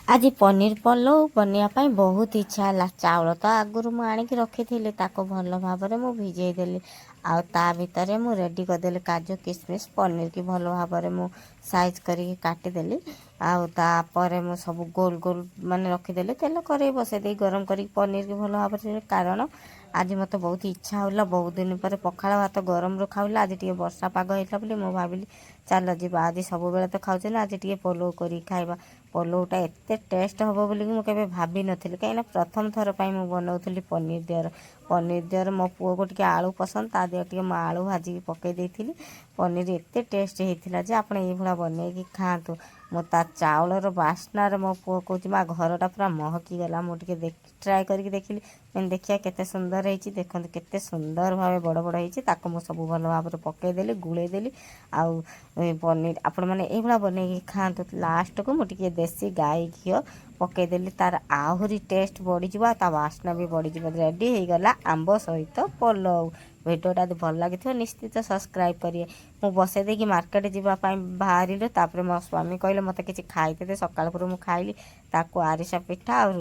ଆଜି ପନିର ପଲଉ ବନେଇବା ପାଇଁ ବହୁତ ଇଚ୍ଛା ହେଲା। ଚାଉଳ ତ ଆଗରୁ ମୁଁ ଆଣିକି ରଖିଥିଲି, ତାକୁ ଭଲ ଭାବରେ ମୁଁ ଭିଜେଇ ଦେଲି ଆଉ ତା ଭିତରେ ମୁଁ ରେଡ଼ି କରିଦେଲି କାଜୁ, କିସମିସ୍, ପନିରକି ଭଲ ଭାବରେ ମୁଁ ସାଇଜ୍ କରିକି କାଟିଦେଲି। ଆଉ ତାପରେ ମୁଁ ସବୁ ଗୋଲ ଗୋଲ ମାନେ ରଖିଦେଲି। ତେଲ କରେଇ ବସେଇ ଦେଇ ଗରମ କରିକି ପନିରକି ଭଲ ଭାବରେ, କାରଣ ଆଜି ମୋତେ ବହୁତ ଇଚ୍ଛା ହେଉଥିଲା। ବହୁତ ଦିନ ପରେ ପଖାଳ ଭାତ ଗରମରୁ ଖାଉଥିଲା। ଆଜି ଟିକେ ବର୍ଷା ପାଗ ହେଇଥିଲା ବୋଲି ମୁଁ ଭାବିଲି, ଚାଲ ଯିବା, ଆଜି ସବୁବେଳେ ତ ଖାଉଛେ ନା, ଆଜି ଟିକେ ପଲଉ କରିକି ଖାଇବା। ପଲଉଟା ଏତେ ଟେଷ୍ଟ ହେବ ବୋଲିକି ମୁଁ କେବେ ଭାବିନଥିଲି, କାହିଁକିନା ପ୍ରଥମ ଥର ପାଇଁ ମୁଁ ବନାଉଥିଲି ପନିର ଦିଅର। ପନିର ଦିଅର ମୋ ପୁଅକୁ ଟିକେ ଆଳୁ ପସନ୍ଦ, ତା ଦେହରେ ଟିକେ ମୁଁ ଆଳୁ ଭାଜିକି ପକାଇ ଦେଇଥିଲି। ପନିର ଏତେ ଟେଷ୍ଟ ହେଇଥିଲା ଯେ ଆପଣ ଏଇଭଳିଆ ବନେଇକି ଖାଆନ୍ତୁ। ମୁଁ ତା ଚାଉଳର ବାସ୍ନାରେ ମୋ ପୁଅ କହୁଛି, ମା, ଘରଟା ପୁରା ମହକି ଗଲା। ମୁଁ ଟିକେ ଟ୍ରାଏ କରିକି ଦେଖିଲି, ଦେଖିବା କେତେ ସୁନ୍ଦର ହେଇଛି। ଦେଖନ୍ତୁ, କେତେ ସୁନ୍ଦର ଭାବେ ବଡ଼ ବଡ଼ ହେଇଛି। ତାକୁ ମୁଁ ସବୁ ଭଲ ଭାବରେ ପକାଇଦେଲି, ଗୁଳେଇ ଦେଲି। ଆଉ ପନିର ଆପଣମାନେ ଏଇଭଳିଆ ବନେଇକି ଖାଆନ୍ତୁ। ଲାଷ୍ଟକୁ ମୁଁ ଟିକେ ଦେଶୀ ଗାଈ ଘିଅ ପକାଇଦେଲି, ତାର ଆହୁରି ଟେଷ୍ଟ ବଢ଼ିଯିବ ଆଉ ତା ବାସ୍ନା ବି ବଢ଼ିଯିବ। ରେଡ଼ି ହେଇଗଲା ଆମ୍ବ ସହିତ ପଲଉ। ଭିଡ଼ିଓଟା ଯଦି ଭଲ ଲାଗିଥିବ, ନିଶ୍ଚିତ ସବସ୍କ୍ରାଇବ୍ କରିବେ। ମୁଁ ବସେଇ ଦେଇକି ମାର୍କେଟ ଯିବା ପାଇଁ ବାହାରିଲୁ। ତାପରେ ମୋ ସ୍ୱାମୀ କହିଲେ, ମୋତେ କିଛି ଖାଇତେ ଦେ, ସକାଳ ପୂର୍ବରୁ ମୁଁ ଖାଇଲି। ତାକୁ ଆରିସା ପିଠା ଆଉ